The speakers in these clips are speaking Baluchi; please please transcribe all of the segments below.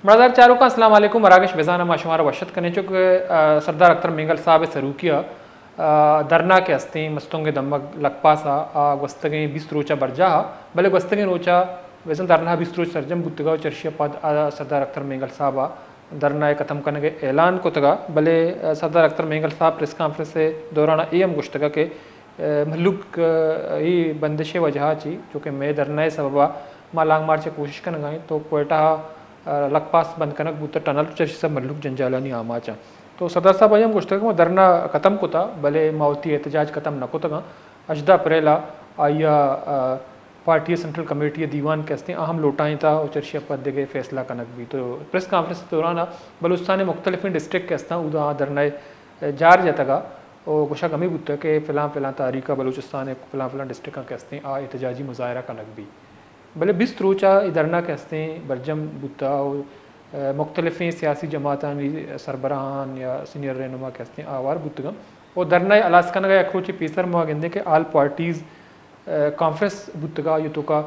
برادر چاروکاں، السلام علیکم۔ مراگش بزاناں ما شمارا وش اتک کنیں، چونکہ، آ، سردار اختر مینگل صاحب ءِ سروکی ءَ، آ، دھرنا کہ استیں مستونگ ءِ دمگ لکپاس ءَ، آ، گوستگیں بیست روچ ءَ برجاہ ءَ، بلے گوستگیں روچ ءَ بزاں دھرنا بیست روچ سرجم بوتگ ءَ و چرشی ءَ پد، آ، سردار اختر مینگل صاحب ءَ دھرنا ءِ ختم کنگ ءِ اعلان کتگ ءَ، بلے، آ، سردار اختر مینگل صاحب پریس کانفرنس ءِ دوران ءَ اے ہم گوشتگ ءَ کہ مھلوک، آ، اے بندش ءِ وجہ ءَ چی، چونکہ مئے دھرنا ءِ سبب ءَ ما لانگ مارچ ءِ کوشش کنگ ءَ ایں، تو کوئٹہ ءَ، آ، لکپاس بند کنگ بوتہ، ٹنل، چرشی سب مھلوک جنجالانی آماچ اَنت۔ تو سردار صاحب ءَ آئی ہم گوشتگ کہ ما دھرنا ختم کتہ، بلے ما وتی احتجاج ختم نہ کتگ اَنت۔ ہژدہ اپریل ءَ آئی ءَ، آ، پارٹی ءِ سینٹرل کمیٹی ءِ دیوان کہ استیں، آ ہم لوٹائینتہ و چرشی ءَ پد دگہ فیصلہ کنگ بیت۔ تو پریس کانفرنس ءِ دوران ءَ بلوچستان ءِ مختلفیں ڈسٹرکٹ کہ استاں، اودا آ دھرنا ءِ جار جتگ ءَ و گوشگ ہمے بوتگ کہ فلاں فلاں تاریخ ءَ بلوچستان ءِ فلاں فلاں ڈسٹرکٹاں کہ استیں، آ احتجاجی مظاہرہ کنگ بیت۔ بلے بیست روچ ءَ اے دھرنا کہ استیں برجم بوتہ و، آ، مختلفیں سیاسی جماعتانی سربراہان یا سینئر رہنما کہ استیں آوار بوتگ اَنت۔ و دھرنا ءِ ہلاس کنگ ءَ یک روچے پیسر ما گندیں کہ آل پارٹیز، آ، کانفرنس بوتگ ءَ، آئی ءِ توکا،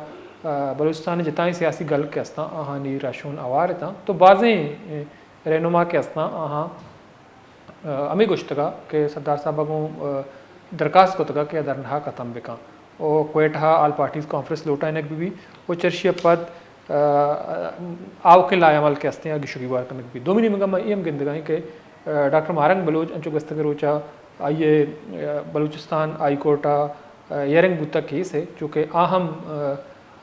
آ، بلوچستان ءِ جتائیں سیاسی گل کہ استاں آہانی رہشون آوار اتاں۔ تو بازیں، آ، رہنما کہ استاں آہاں آ، ہمے گوشتگ ءَ کہ سردار صاحب ءَ گوں، آ، درکاست کتگ ءَ کہ آ دھرنا ءَ ختم بکن و کوئٹہ ءَ آل پارٹیز کانفرنس لوٹائینگ بہ بیت و چرشی ءَ پد، آ، آؤکیں لائحہ عمل کہ استیں آ گیش و گیوار کنگ بیت۔ دومی نیمگ ءَ ما اے ہم گندگ ءَ ایں کہ، آ، ڈاکٹر ماہ رنگ بلوچ انچو گوستگیں روچ ءَ آئی ءِ، آ، بلوچستان ہائی کورٹ ءَ، آ، ہیئرنگ بوتگ کیس ءِ، چونکہ آ ہم، آ،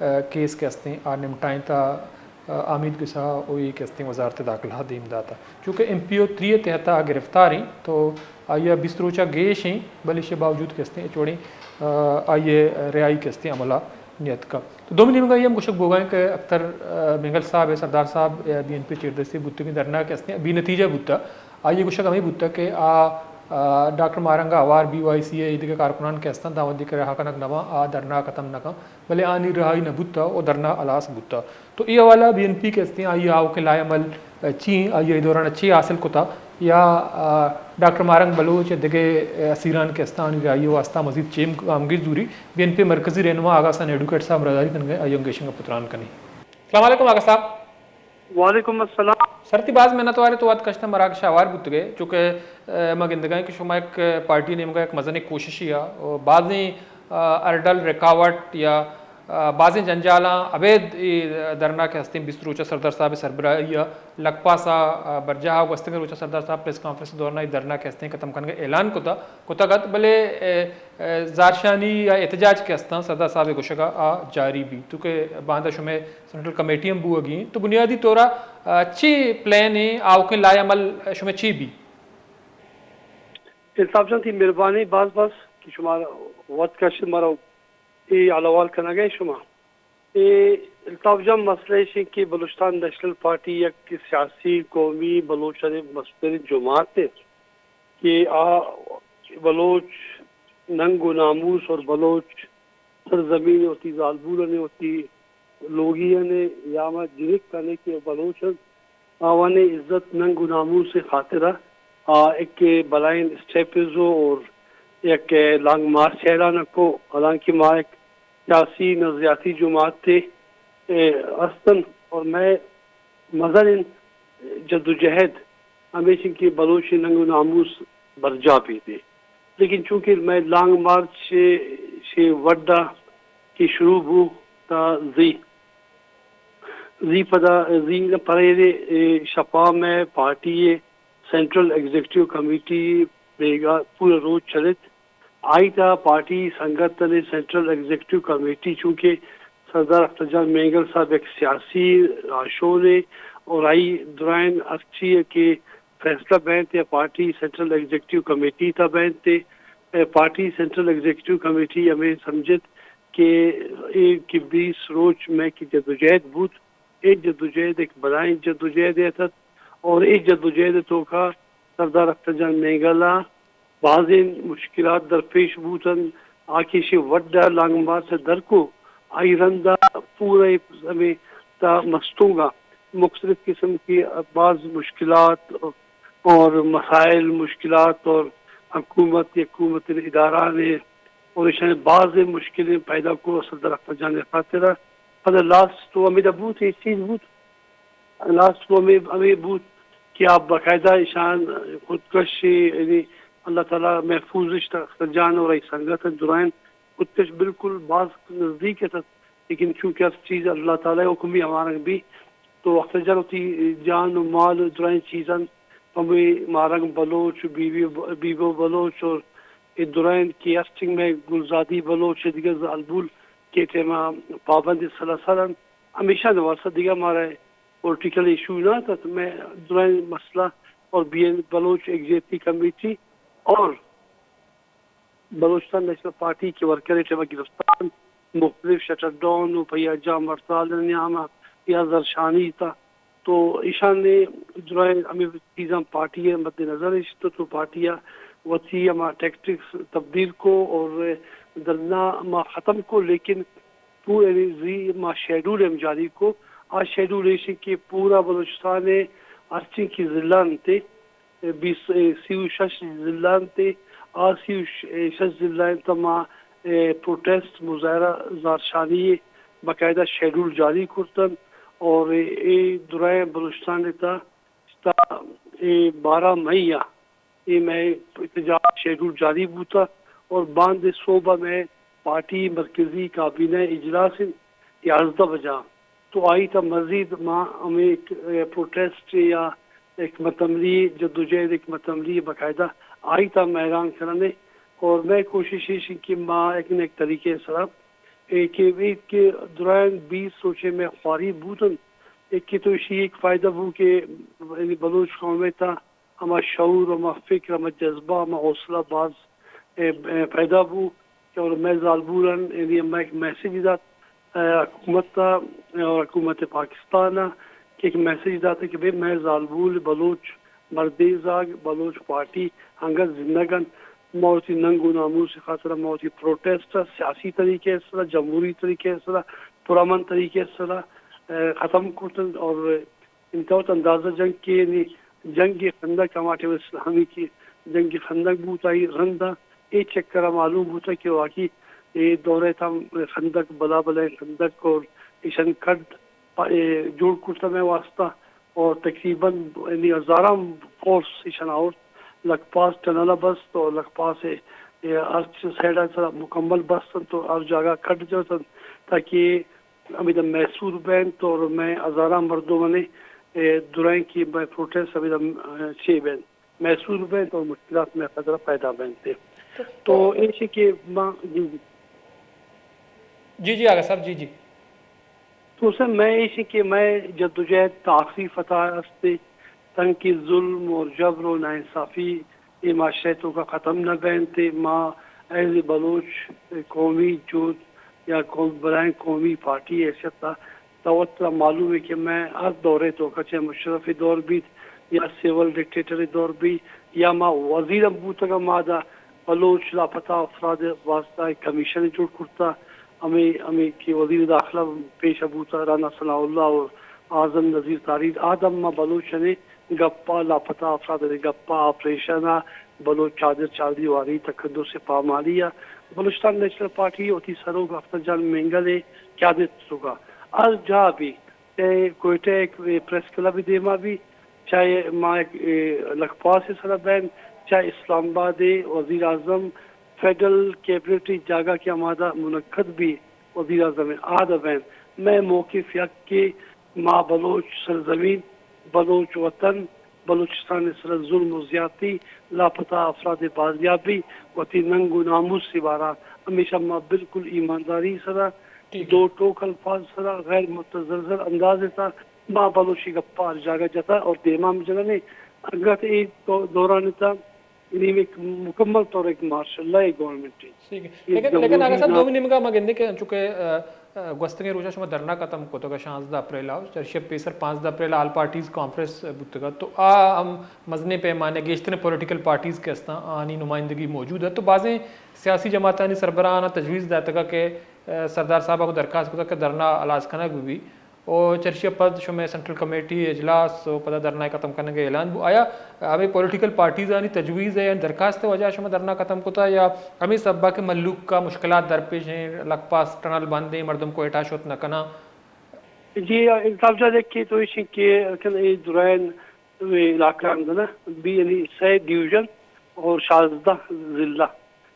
آ، کیس کہ استیں آ نمٹائینتہ، آ، حمید گسا و اے کہ استیں وزارت داخلہ دیم داتا۔ چونکہ ایم پی او تھری ءِ تحت آ گرفتار ایں تو آئی ءَ بیست روچ ءَ گیش ایں، بلے ایشی باوجود کہ استیں اچ وڑیں، آ، آئی ءِ رہائی کہ استیں عمل ءَ نیتکا۔ تو دومی نیمگ ءَ اے ہم گوشگ بوگا ایں کہ اختر، آ، مینگل صاحب ءِ، سردار صاحب ءِ بی این پی چیردستی بوتگیں دھرنا کہ استیں بے نتیجہ بوتا۔ آئی ءِ گوشگ ہمے بوتگ کہ آ، آ، ڈاکٹر ماہ رنگ ءَ ہوار بی وائی سی ءِ ایدگہ کارکنان کہ استاں داں وھدی کہ رہا کنگ نہ باں، آ دھرنا ختم نہ کن، بلے آنی رہائی نہ بوتا و دھرنا ہلاس بوتا۔ تو اے حوالہ ءَ بی این پی کہ استیں آئی ءِ آؤکیں لائحہ عمل، آ، چی ایں، آئی ءَ اے دوران ءَ چی حاصل کتا یا، آ، ڈاکٹر ماہ رنگ بلوچ ءُ دگہ، آ، اسیران کہ استاں آنی رہائی ءِ واستہ مزید چے گامگیج زوری؟ بی این پی ءِ مرکزی رہنما آغا حسن ایڈوکیٹ صاحب ءَ ہمراہداری کنگ ءَ، آئی ءَ ہم گیشینگ ءَ پتران کنیں۔ السلام علیکم آغا صاحب۔ وعلیکم السلام۔ سر تئی باز منت واریں تو وت کشتہ مراگش ءَ ہوار بوتگ ئے، چونکہ، آ، ما گندگ ءَ ایں کہ شما یک پارٹی ءِ نیمگ ءَ یک مزنیں کوششے ءَ، آ، بازیں، آ، ہرڈل، رکاوٹ یا، آ، بازیں جنجالاں ابید اے دھرنا کہ استیں بیست روچ ءَ سردار صاحب ءِ سربراہی ءَ لکپاس ءَ، آ، برجاہ ءَ گوستگیں روچ ءَ سردار صاحب پریس کانفرنس ءِ دوران ءَ اے دھرنا کہ استیں ختم کنگ ءِ اعلان کتا، کتگ ات، بلے، آ، آ، زہرشانی یا احتجاج کہ استاں سردار صاحب ءِ گوشگ ءَ آ جاری بیت، تو کہ باندا شمئے سینٹرل کمیٹی ہم بوگی انت۔ تو بنیادی طور ءَ، آ، چی پلان ایں، آؤکیں لائحہ عمل شمئے چی بی؟ الطاف جان، تئی مہربانی باز باز کہ شما وت کشت مارا اے حال احوال کنگ ءَ شما۔ اے الطاف جان، مسئلہ ایش انت کہ بلوچستان نیشنل پارٹی یک سیاسی قومی بلوچانی مستریں جماعت انت کہ آ بلوچ ننگ و ناموس اور بلوچ سرزمین ءَ وتی زالبولانی، وتی لوگیانی یا ہما جنکانی کہ بلوچ انت، آوانی عزت، ننگ و ناموس ءِ خاطر ءَ آ یک بلائیں اسٹیپز و اور یک لانگ مارچ اعلان کو، حالانکہ ما یک سیاسی نظریاتی جماعت ءَ، اے، ہستن اور مئے مزنیں جدوجہد ہمیش انت کہ بلوچ ننگ و ناموس برجاہ بیت۔ لیکن چونکہ مئے لانگ مارچ چہ، چہ وڈا کہ شروع بو تا زی، زی پدا، زی نہ پریرے، اے، شپا مئے پارٹی ءِ سینٹرل ایگزیکٹو کمیٹی بیگا پورا روچ چلت۔ آئی تہا پارٹی سنگتانی سینٹرل ایگزیکٹو کمیٹی، چونکہ سردار اختر جان مینگل صاحب یک سیاسی راہشونے اور آئی درائیں ہرچی کہ فیصلہ بینت یا پارٹی سینٹرل ایگزیکٹو کمیٹی تہا بینت، a party central executive committee ہمے سمجھت کہ اے کہ بیست روچ مئے کہ جدوجہد بوت، اے جدوجہد یک بلائیں جدوجہدے اتت اور اے جدوجہد ءِ توکا سردار اختر جان مینگل ءَ بازیں مشکلات درپیش بوت انت، آ کہ ایشی وڈ ءَ لانگ مارچ ءَ در کو، آئی رند ءَ پورا ہمے تا مستونگ ءَ مختلف قسم کی باز مشکلات اور مسائل، مشکلات اور حکومت، حکومت اداران اور ایشان بازیں مشکلیں پیدا کو سردار اختر جان ءِ خاطر ءَ۔ پدا لاسٹ تو ہمیدا بوت، اے چیز بوت۔ لاسٹ کو ہمیں ہمیں بوت کہ آپ باقاعدہ ایشان خودکش، یعنی اللہ تعالیٰ محفوظ اش تا اختر جان اور ای سنگت درائن خودکش بالکل باز نزدیک ات، لیکن چونکہ ہر چیز اللہ تعالیٰ حکم بھی ہمارنگ بھی، تو اختر جان ہوتی جان و مال و درائن چیزاں ہمیں مارنگ بلوچ، بیبی بیبو بلوچ اور اے درائن کہ ہر چنگ میں گلزادی بلوچ دیگر زالبول کہ ٹیما پابند سلاسل ہمیشہ نوارسا دیگر مارا پولیٹیکل ایشو نہ تھا، تو میں درائیں مسئلہ اور B N Baloch executive committee اور بلوچستان نیشنل پارٹی کے ورکر ٹیما گرفتار، مختلف شٹر ڈاؤن و پیا جام ہڑتال نیاما یا زرشانی تا، تو ایشان نے درائیں ہمیں چیزاں پارٹی ہے مد نظر اشت، تو پارٹی وتی ہما ٹیکٹکس تبدیل کو اور دھرنا ما ختم کو، لیکن پو-، یعنی زی ما شیڈول ہم جاری کو۔ آ شیڈول ایش کہ پورا بلوچستان ء ہرچی کہ ضلع انت، بیس، سی و شش ضلع انت، آ سی و شش ضلع انت ما، اے، پروٹیسٹ مظاہرہ زارشانی باقاعدہ شیڈول جاری کرتن اور اے درائیں بلوچستان تا تا اے بارہ مئی ء اے مئے احتجاج شیڈول جاری بوتگ اور باند صبح ء مئے پارٹی مرکزی کابینہ اجلاس انت یازدہ بجا، تو آئی تا مزید ما ہمیں ایک، اے، پروٹیسٹ یا حکمت عملی، جدوجہد حکمت عملی باقاعدہ آئی تا میدان کرنے اور مئے کوشش ایش انت کہ ما ایک نہ ایک طریقے سرا اے کہ ایک کہ درائیں بیس سوچے میں خواری بوتن، ایک کہ تو اسی ایک فائدہ بو کہ یعنی بلوچ قوم تا ہما شعور، ہما فکر، ہما جذبہ، ہما حوصلہ باز، اے، اے، پیدا بو کہ اور مئے زالبولن، یعنی ہما ایک میسج دات، اے، حکومت تا اور حکومت پاکستان ء کہ ایک میسج دات کہ بھئی مئے زالبول بلوچ مردیں زاگ، بلوچ پارٹی انگت زندگ انت۔ ما وتی ننگ و ناموس خاطر ما وتی پروٹیسٹ ء سیاسی طریقے سرا، جمہوری طریقے سرا، پرامن طریقے سرا، اے، ختم کرتن اور انتہا وت اندازہ جنگ کہ یعنی جنگ خندق ہما ٹائم اسلامی کی جنگ خندق بوت آئی رند ء اے چکر ء معلوم بوت کہ واقعی اے دورہ تام خندق بلا بلائیں خندق اور ایشن کڈ پا-، اے جوڑ کرتا میں واسطہ اور تقریباً یعنی ہزاراں فورس ایشن آورت لکپاس ٹنل ء بست اور لکپاس ء اے ہرچ سائیڈ ء سرا مکمل بست انت تو ہر جاگہ کڈ جوڑ انت تاکہ ہمیدا محصور بینت اور مئے ہزاراں مردم نے، اے، درائیں کہ مئے پروٹیسٹ ہمیدا، اے، چے بینت، محصور بینت اور مشکلات مئے خطرہ پیدا بینت۔ تو تو ایشی کہ ما، جی، جی۔ جی، جی، آغا صاحب، جی، جی۔ تو سر، مئے ایشی کہ مئے جدوجہد تا آخری فتح است، تنکہ ظلم اور جبر و ناانصافی اے معاشرہ ء توکا ختم نہ بینت ء ما ایز اے بلوچ قومی جہد یا قوم، بلائیں قومی پارٹی ء حیثیت ء تو وت را معلوم ہے کہ مئے ہر دور ء توکا چاہے مشرف ء دور بیت یا سول ڈکٹیٹر ء دور بیت یا ما وزیر ہم بوتگ ما دا بلوچ لاپتہ افراد ء واسطہ کمیشن جوڑ کرتا، ہمیں، ہمیں کہ وزیر داخلہ پیش بوتا رانا ثناء اللہ اور اعظم نذیر تاریر آدم ما بلوچ نے گپا، لاپتہ افراد ء گپا، آپریشن ء، بلوچ چادر چاردیواری، تقدس پامالی ء بلوچستان نیشنل پارٹی وتی سروک اختر جان مینگل ء قیادت ء سوگا ہر جاہ بھی، چاہے کوئٹہ ء پریس کلب ء دیما بھی، چاہے ما، اے، لکپاس ء سرا بین، چاہے اسلام آباد ء وزیر اعظم فیڈرل کیبنٹ ء جاگہ کہ ہمادا منعقد بھی وزیر اعظم ء آد ء بین، مئے موقف یک کہ ما بلوچ سرزمین، بلوچ وطن، بلوچستان ء سرا ظلم و زیاتی، لاپتہ افراد بازیابی، وتی ننگ و ناموس ء بارا ہمیشہ ما بالکل ایمانداری سرا، ٹھیک ہے۔ دو ٹوک الفاظ سرا، غیر متزلزل انداز ء تا ما بلوچی گپا ہر جاگہ جتا اور دیما ہم جننے۔ انگت اے دو-، دوران تا یعنی ایک مکمل طور ایک مارشل لا ہے گورنمنٹ ہے۔ ٹھیک ہے۔ ایک لیکن، لیکن جمہوری آغا صاحب، نظام۔ دومی نیمگا ما گندے کہ چونکہ، آ، آ، گوستگیں روچا شما دھرنا ختم کتگا شانزدہ اپریل آ، چرشی پیسر پانزدہ اپریل آل پارٹیز کانفرنس بوتگا، تو آ ہم مزنیں پیمانے گیشتریں پولیٹیکل پارٹیز کہ استاں، آنی نمائندگی موجود ہے۔ تو بازیں سیاسی جماعتانی سربراہانا تجویز داتگا کہ، آ، سردار صاحب کو درخواست کتا کہ دھرنا ہلاس کنگ بہ بی۔ و چرشی ء پد شمئے سینٹرل کمیٹی اجلاس و پدا دھرنا ء ختم کنگ ء اعلان بو۔ آیا ہمے پولیٹیکل پارٹیزانی تجویز ء یا درخواست ء وجہ ء شما دھرنا ختم کتا یا ہمے سبب ء کہ مھلوک ء مشکلات درپیش ایں، لکپاس ٹنل بند ایں، مردم کوئٹہ شت نہ کناں؟ جی، انصاف جان، ایک کہ تو ایشی کہ کن اے درائن علاقہ اندنا بی یعنی سہ ڈویژن اور شازدہ ضلع،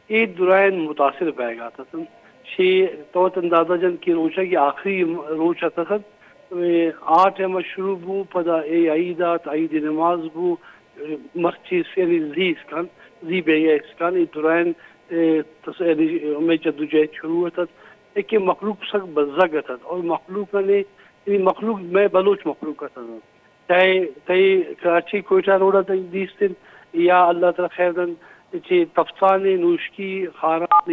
اے درائن متاثر بیگا اتن۔ شی تو اندازہ جن کہ روچا کہ آخری روچ اتن، اے آ ٹائم شروع بو، پدا اے عید آت، عید نماز بو، مرچی یعنی زی اسکان، زی بیگا اسکان، اے درائن، اے، تس-، یعنی ہمیں جدوجہد شروع اتت۔ ایک کہ مخلوق سک بزگ اتت اور مخلوق نے، یعنی مخلوق میں بلوچ مخلوق اتت۔ تئی، تئی کراچی کوئٹہ روڈ ء تئی دیست انت یا اللہ تعالی خیر دنت، چہ تفتان نوشکی خاران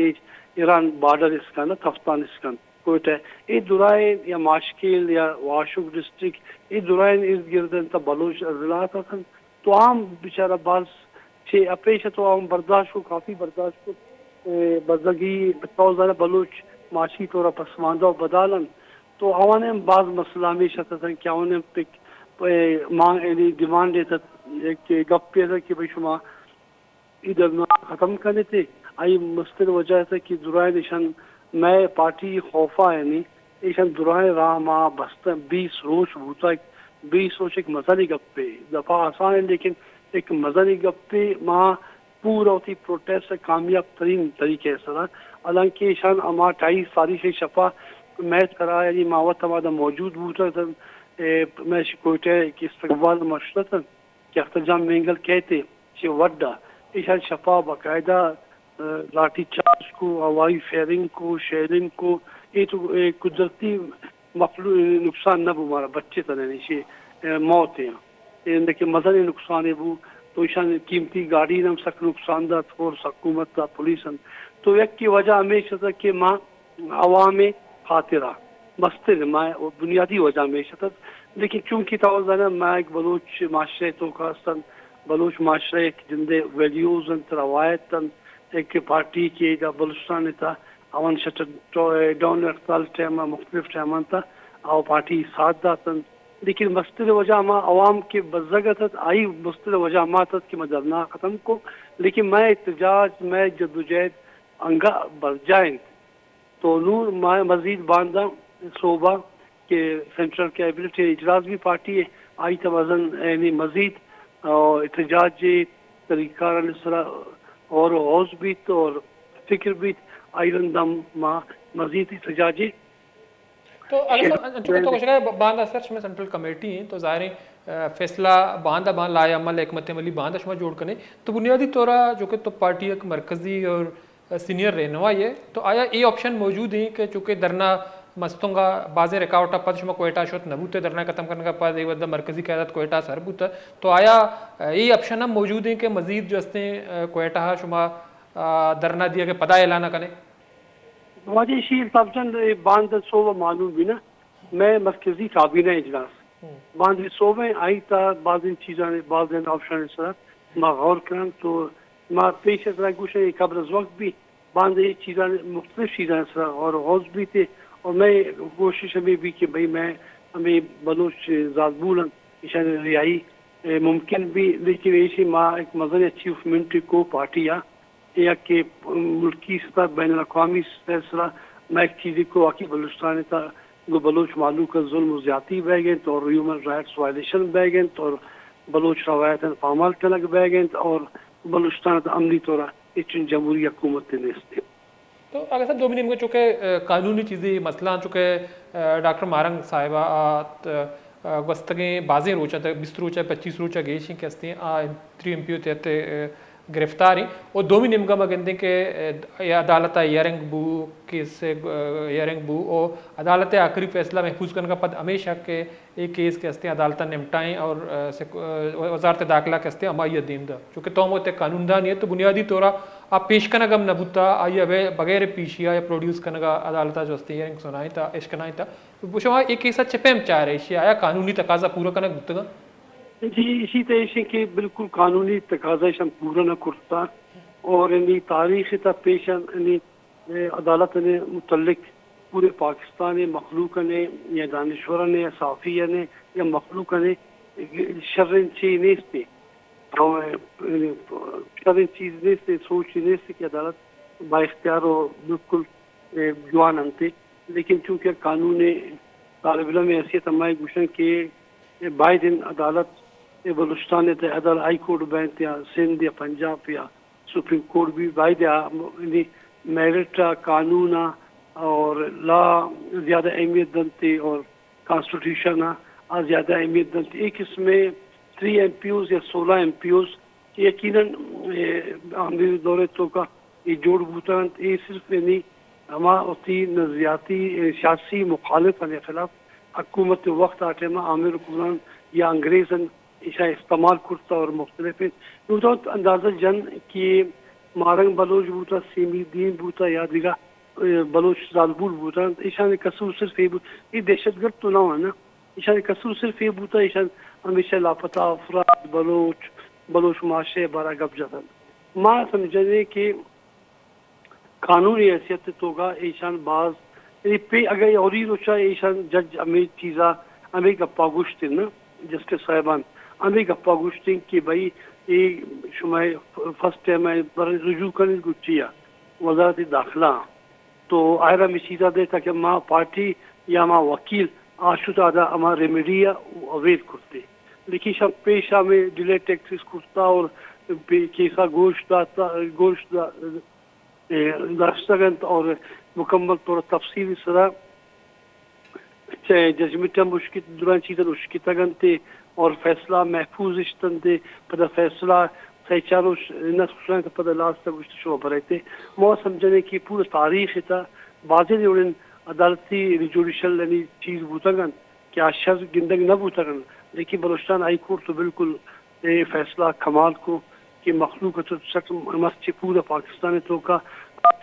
ایران بارڈر اسکان، تفتان اسکان کوئٹہ، اے درائیں یا ماشکیل یا واشوک ڈسٹرکٹ، اے درائیں ارد گرد انت بلوچ ضلع اتن۔ تو عام بیچارہ باز چہ اپیش تو عام برداشت کو، کافی برداشت کو، اے، بزگی بتاؤ زیادہ بلوچ معاشی طور پسماندہ و بدال انت۔ تو آوان ہم باز مسئلہ ہمیش اتتن کہ آوان ہم پک، اے، مان، یعنی ڈیمانڈ اتت، ایک گپ اتت کہ بھئی شما ای دھرنا ختم کنت۔ آئی مستر وجہ اتت کہ درائیں ایشان مئے پارٹی خوفا یعنی ایشان درائیں راہ ما بستن، بیس روچ بوتگ، بیس روچ ایک مزنی گپے، دفعہ آسان ہے لیکن ایک مزنی گپے ما پورا وتی پروٹیسٹ ء کامیاب ترین طریقہ ء سرا، حالانکہ ایشان ہما اٹھائیس تاریخ ء شپا مئے سرا، یعنی ما وت ہمادا موجود بوتگ اتن، اے، مئے شی کوئٹہ ء کہ استقبال ما شت اتن کہ اختر جان مینگل کئیت چہ وڈا، ایشان شپا باقاعدہ، اے، لاٹھی چارج کو، ہوائی فائرنگ کو، شیلنگ کو، اے تو، اے، قدرتی مخلوق نقصان نہ بو، مارا بچے تنے ایشی، اے، موت ہیں۔ اے اندے کہ مزن نقصان بو، تو ایشان قیمتی گاڑی نم سک نقصان دات، فورس حکومت دا، پولیس ہم۔ تو یکی وجہ ہمیش اتت کہ ما عوام خاطرہ مستر ما بنیادی وجہ ہمیش اتت۔ لیکن چونکہ تو زانہ ما ایک بلوچ معاشرے تو کاستن، بلوچ معاشرے ایک جندے ویلیوز انت، روایت انت، ایک پارٹی کہ دا بلوچستان تا آوان شٹ ڈاؤن ہڑتال ٹائم ء مختلف ٹائمان تا آو پارٹی ساتھ داتن۔ لیکن مستر وجہ ہما عوام کہ بزگ اتت، آئی مستر وجہ ہما اتت کہ ما دھرنا ختم کو، لیکن مئے احتجاج، مئے جدوجہد انگا برجاہ انت۔ تو نوں ما مزید باندا صوبہ کہ سینٹرل کیبنٹ اجلاس بھی پارٹی ہے، آئی تا مزن یعنی مزید، آ، احتجاج طریقہ کارانی سرا غور و غوض بیت اور فکر بیت، آئی رندا ما مزید احتجاجی۔ تو اگر سر، انچو کہ تو گوشگا ہے، ب-، باندا سر شمئے سینٹرل کمیٹی ہیں، تو ظاہر ہیں، آ، فیصلہ باندا بان لائحہ عمل، حکمت عملی باندا شما جوڑ کنے۔ تو بنیادی طورا جو کہ تو پارٹی ایک مرکزی اور سینئر رہنمائی ہے، تو آیا اے آپشن موجود ہیں کہ چونکہ دھرنا مستونگا بازیں رکاوٹاں پد شما کوئٹہ شت نہ بوتے، دھرنا ختم کرنے کا پد اے ودا مرکزی قیادت کوئٹہ سر بوتا، تو آیا اے آپشن ہم موجود ہیں کہ مزید جو ہستیں، آ، کوئٹہ شما، آ، دھرنا دیا کہ پدا اعلان کریں؟ واجہ شیر صاحب جان، اے باند صوبہ معلوم بھی نا، میں مرکزی کابینہ اجلاس باند صوبہ آئی تا بازیں چیزاں، بازیں آپشن سرا ما غور کرن تو ما پیش از گوش اے قبل از وقت بھی باند اے چیزاں، مختلف چیزاں سرا غور و غوض بیتے اور میں کوشش ہمیں بھی کہ بھئی میں ہمیں بلوچ زالبول ایشان رہائی، اے، ممکن بھی، لیکن ایشی ما ایک مزن اچیومنٹ کو پارٹی آ یا کہ ملکی سطح، بین الاقوامی سطح سرا ما ایک چیزی کو آ کہ بلوچستان تا گو بلوچ مہلوک ظلم و زیادتی بیگ انت اور ہیومن رائٹس وائلیشن بیگ انت اور بلوچ روایت پامال کنگ بیگ انت اور بلوچستان تا عملی طور ہچ جمہوری حکومت نیست۔ تو اگہ سر دومی نیمگا چونکہ، آ، قانونی چیزی مسئلہ چونکہ، آ، ڈاکٹر ماہرنگ صاحبہ آ، آ، گوستگیں بازیں روچ ء، بیست روچ ء، پچیس روچ ء گیش انت کہ ہستیں آ تری ایم پی او تحت، آ، گرفتار انت۔ و دومی نیمگا ما گندیں کہ، آ، اے عدالت ء ہیئرنگ بو، کیس ء، آ، ہیئرنگ بو و عدالت ء آخری فیصلہ محفوظ کنگ ء پد ہمیش ات کہ اے کیس کہ ہستیں عدالت ء نمٹائیں اور، آ، سیک-، آ، وزارت داخلہ کہ ہستیں ہمائی ء دیم دا۔ چونکہ تو ہم وت یک قانوندانے ئے تو بنیادی طور ء آ پیش کنگ ہم نہ بوتا، آئی ء بغیر پیشی ء یا پروڈیوس کنگ ء عدالت ء جو ہستیں ہیئرنگ سنائینتا، اشکنائینتا۔ شما اے کیس ء چہ پیم چار ئے؟ ایشی ء آیا قانونی تقاضا پورا کنگ بوتگ انت؟ جی، ایشی تہ ایش انت کہ بالکل قانونی تقاضا ایشاں پورا نہ کرتا اور یعنی تاریخ تا پیش یعنی، اے، عدالت نے متعلق پورے پاکستان مخلوق نے یا دانشور نے یا صحافی نے یا مخلوق نے شریں چی نیست۔ تو، اے، شریں چیز نیست، سوچ نیست کہ عدالت با اختیار و بالکل، اے، جوان انت۔ لیکن چونکہ قانون طالب علم ءِ حیثیت ءَ ما گوشن کہ باید انت عدالت ءِ بلوچستان ءِ تہ عدل ہائی کورٹ بینت یا سندھ یا پنجاب یا سپریم کورٹ بی، باید آ یعنی میرٹ ءَ، قانون ءَ اور لا زیادہ اہمیت دنت اور کانسٹیٹیوشن ءَ آ زیادہ اہمیت دنت۔ اے قسم ءِ تری ایم پی اوز یا سولہ ایم پی اوز یقیناً، اے، آمدیں دور ءِ توکا اے جوڑ بوتگ انت۔ اے صرف یعنی ہما وتی نظریاتی، اے، سیاسی مخالف آنی خلاف حکومت وقت آ ٹائم ءَ عامر حکمران یا انگریز انت، ایشاں استعمال کرتا اور مختلف انت۔ نوں تو اندازہ جن کہ ماہرنگ بلوچ بوتا، سیمی دین بوتا یا دیگہ، اے، بلوچ زالبول بوتا، ایشانی قصور صرف اے بوت، اے دہشت گرد تو نہ ہوا نا۔ ایشانی قصور صرف اے بوتا، ایشان ہمیشہ لاپتہ افراد، بلوچ، بلوچ معاشرہ ءِ بارہ گپ جتنت۔ ما سمجھنے کہ قانونی حیثیت ءِ توکا ایشان باز، یعنی پہ اگہ اولی روچا ایشان جج ہمے چیزا، ہمے گپا گوشتن نا، جسٹس صاحبان ہمے گپا گوشتن کہ بھئی اے شما فرسٹ ٹائم ءَ بر رجوع کنید گچی ءَ وزارت داخلہ ءَ۔ تو آئرا ہمے چیزا دیتا کہ ما پارٹی یا ما وکیل آ شت آدا ہما ریمیڈی ءَ اویل کرتے۔ لیکن شب پیش ہمے ڈیلے ٹیکسز کرتا اور پہ-، کیسا گوش داتا، گوش دا-، اے، داشتگ انت اور مکمل طور تفصیلی سرا چہ ججمنٹ ہم اشکت، درائیں چیزاں اشکتگ انت اور فیصلہ محفوظ اشت انت۔ پدا فیصلہ سہ چار روچ نہ شت انت، پدا لاسٹ ءَ گوشت شما برئیت۔ ما سمجھنے کہ پورا تاریخ ءِ تہا بازیں وڑیں عدالتی جوڈیشل یعنی چیز بوتگ انت کہ آ شر گندگ نہ بوتگ انت، لیکن بلوچستان ہائی کورٹ تو بالکل اے فیصلہ کمال کو کہ مخلوق ءَ تو سک مرچی پورا پاکستان ءِ توکا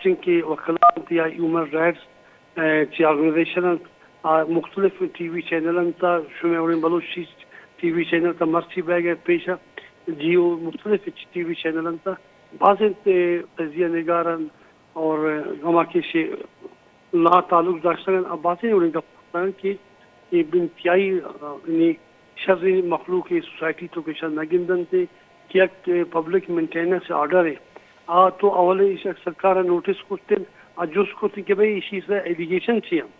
چنکہ وکلا انت یا ہیومن رائٹس، اے، چی آرگنائزیشن انت، آ، مختلف ٹی وی چینل انت، شمئے وڑیں بلوچی ٹی وی چینل تا مرچی بیگ ءَ پیشا جیو مختلف ٹی وی چینل انت، بازیں تے قضیہ نگار انت اور ہما کہ شے لا تعلق داشتگ انت، آ بازیں وڑیں گپ کرتگ انت کہ اے بے انتہائی، آ، یعنی شریں مخلوق ءِ سوسائٹی تو کہ شر نہ گندنت کہ یک پبلک مینٹیننس آرڈر ءِ آ تو اول ایش سرکار ءَ نوٹس کرتن، آ جست کرتن کہ بھئی ایشی سر ایلیگیشن چی انت؟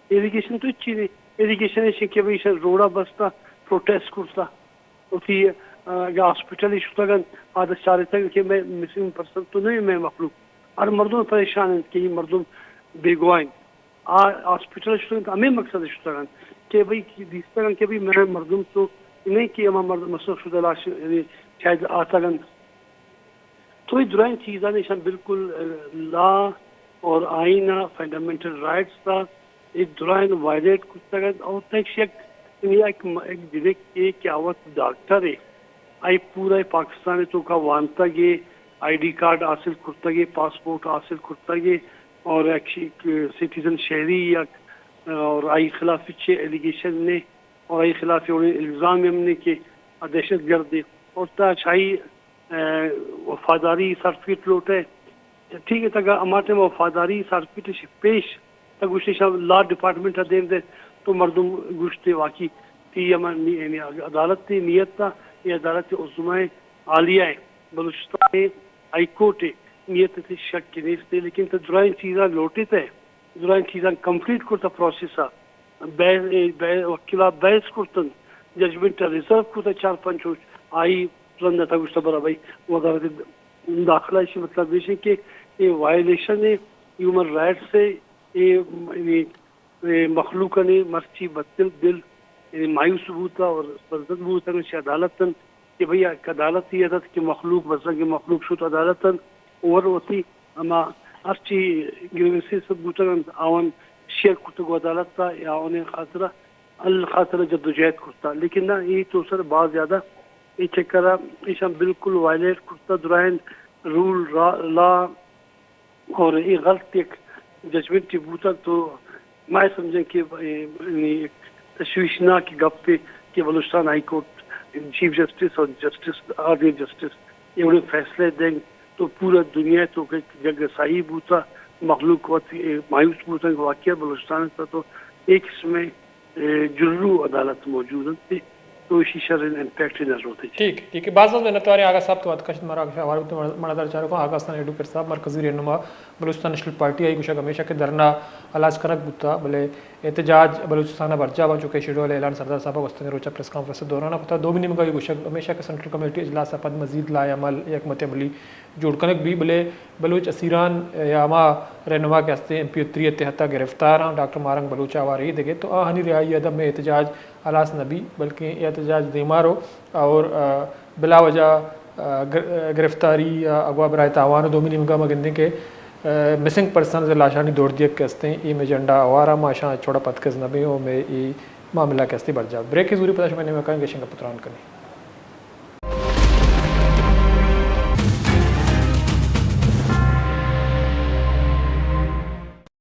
ایلیگیشن تو ہچی نہیں۔ ایلیگیشن ایش کہ بھئی ایشاں روڈا بستا، پروٹیسٹ کرتا، وتی، آ، اگہ ہاسپٹل شتگ انت، آ دہ چارتگ کہ مئے مسنگ پرسن تو نہیں، مئے مخلوق۔ ہر مردم پریشان انت کہ یہ مردم بیگواہ انت۔ آ ہاسپٹل شتگ انت، ہمے مقصد شتگ انت کہ بھئی دیستگ انت کہ بھئی مئے مردم تو نہیں کہ ہما مردم مسخ شدہ لاش یعنی شاید آتگ انت۔ تو اے درائیں چیزاں ایشاں بالکل، آ، لا اور آئین ءَ، فنڈامنٹل رائٹس ءَ اے درائیں وائلیٹ کرتگ انت۔ اور تک یک، یک، یک جنک ءَ کہ آ وت ڈاکٹر ءَ، آئی پورا پاکستان ءِ توکا وانتگ ءَ، آئی ڈی کارڈ حاصل کرتگ ءَ، پاسپورٹ حاصل کرتگ ءَ، اور یک سٹیزن شہری یک، اور آئی خلاف چے ایلیگیشن نے، اور آئی خلاف یہ الزام ہم نے کہ آ دہشت گرد ہے۔ اور تا شاہی، اے، وفاداری سرٹیفکیٹ لوٹے۔ ٹھیک ہے، تگا ہما ٹائم وفاداری سرٹیفکیٹ پیش، تا گوشتے شاہ لا ڈپارٹمنٹ ءَ دیم دے، تو مردم گوشتے واقعی تی ہما نی-، یعنی عدالت تی نیت تا، یہ عدالت عظمی عالیہ ہے، بلوچستان ہائی کورٹ ہے، نیت تی شک نیستے، لیکن تو درائیں چیزاں لوٹے تے۔ درائیں چیزاں کمپلیٹ کرتا پروسیس ءَ۔ بحث، اے، بحث، وکیلا بحث کرتن، ججمنٹ ءَ ریزرو کرتا چار پنچ روچ، آئی رند ءَ تا گوشتا برا بھائی وزارت داخلہ، ایشی مطلب ایش کہ اے وائلیشن ہے ہیومن رائٹس ہے، اے، اے، اے مخلوق نے مرچی بدل دل، اے مایوس بوتا اور بزد بوتا، عدالت کہ بھئی یک عدالتے ات کہ مخلوق، بزاں کہ مخلوق شت عدالت ءَ اور وتی ہما ہرچی گریوینسز بوتگ انت آوان شیئر کرتگ عدالت ءَ یا آوانی خاطر ءَ، حل خاطر ءَ جدوجہد کرتا۔ لیکن نہ، اے تو سر باز زیادہ اے چکر ءَ ایشاں بالکل وائلیٹ کرتا، درائیں رول را-، لا اور اے غلط یک ججمنٹ بوتگ، تو ما سمجھیں کہ اے، یعنی ایک تشویشناک گپے کہ Balochistan high court chief justice اور جسٹس، آدھے جسٹس اے وڑیں فیصلے دیں تو پورا دنیا تو کہ جگ سائی بوتا، مخلوق وت، اے، مایوس بوتا کہ واقعہ بلوچستان تو، تو ایک قسم اے، جرو عدالت موجود انت، تو ایشی شریں امپیکٹ نہ روت۔ ٹھیک، ٹھیک ہے۔ باز باز منتوار ہیں آغا صاحب، تو وقت کشت مارا آغا شاہ وارد مڑا دار چارو کو آغا استان ایڈوکیٹ صاحب، مرکزی رہنما بلوچستان نیشنل پارٹی آئی گوشگ ہمیشہ کہ دھرنا ہلاس کنگ بوتا، بلے احتجاج بلوچستان ءَ برجاہ باں، چونکہ شیڈول اعلان سردار صاحب ءَ گوستگیں روچ ءَ پریس کانفرنس ءِ دوران ءَ کتا۔ دومی نیمگ ءَ اے گوشگ ہمیش اَت کہ سینٹرل کمیٹی اجلاس ءَ پد مزید لائحہ عمل یک مت عملی جوڑ کنگ بی، بلے بلوچ اسیران یا ہما رہنما کہ ہستیں ایم پی او تھری ءِ تحت ءَ گرفتار آں، ڈاکٹر ماہ رنگ بلوچ ءَ ہوار اے دگہ، تو آہانی رہائی ءَ دم اے احتجاج ہلاس نہ بی، بلکیں اے احتجاج دیما رو اور، آ، بلا وجہ، آ، گر-، گرفتاری یا اغوا برائے تاوان۔ و دومی نیمگا ما گندیں کہ، آ، مسنگ پرسنز لاشانی دور دیگ کہ ہستیں، اے مئے ایجنڈا ہوارا، ما اشاں چوڑا پتکز نہ بیں و مئے اے معاملہ کہ ہستی برجاہ۔ بریک زوری پدا شمئے نیمگا کائیں، گیشیں گپ تران کنیں۔